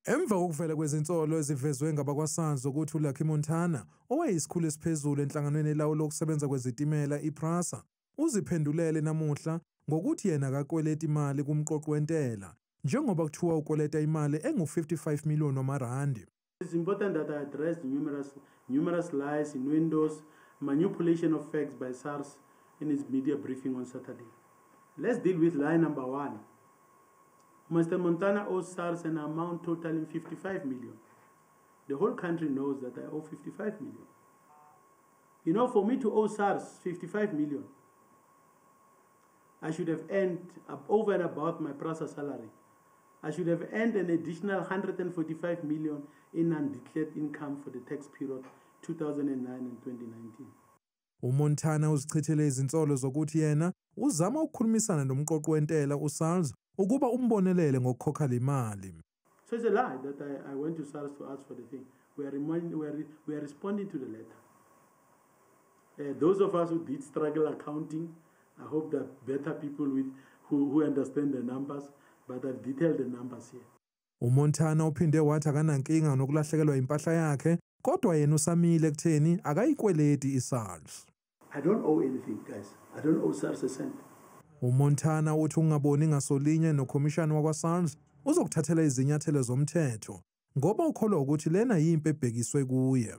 Emva kokuvela kwezinsolo ezivezwe ngabakwaSARS ukuthi uLucky Montana, owayeyisikhulu esiphezulu enhlanganweni elawula ukusebenza kwezitimela iPrasa, uziphendulele namuhla ngokuthi yena akakweleti imali kumqoqi wentela, njengoba kuthiwa ukweleta imali engu-55 million wamarandi. It's important that I address the numerous lies, innuendos, manipulation of facts by SARS in its media briefing on Saturday. Let's deal with lie number one. Mr. Montana owes SARS an amount totaling 55 million. The whole country knows that I owe 55 million. For me to owe SARS 55 million, I should have earned over and above my PRASA salary. I should have earned an additional 145 million in undeclared income for the tax period 2009 and 2019. UMontana uzichithele izinsolo zokuthi yena uzama ukukhulumisana nomqoqi wentela uSARS ukuba umbonelele ngokukhokha le mali. So it's a lie that I went to SARS to ask for the thing. We are responding to the letter. Those of us who did struggle accounting, I hope that better people who understand the numbers, but I've detailed the numbers here. UMontana uphinde wathi akanankinga nokulahlekelwa impahla yakhe, kodwa yena usamile ekutheni akayikweleti iSARS. I don't owe anything, guys. I don't owe SARS a cent. UMontana uthi ungaboni ngasolinye nokhomishani wakwaSARS uzokuthathela izinyathelo zomthetho ngoba ukholwa ukuthi lena yimpi ebhekiswe kuye.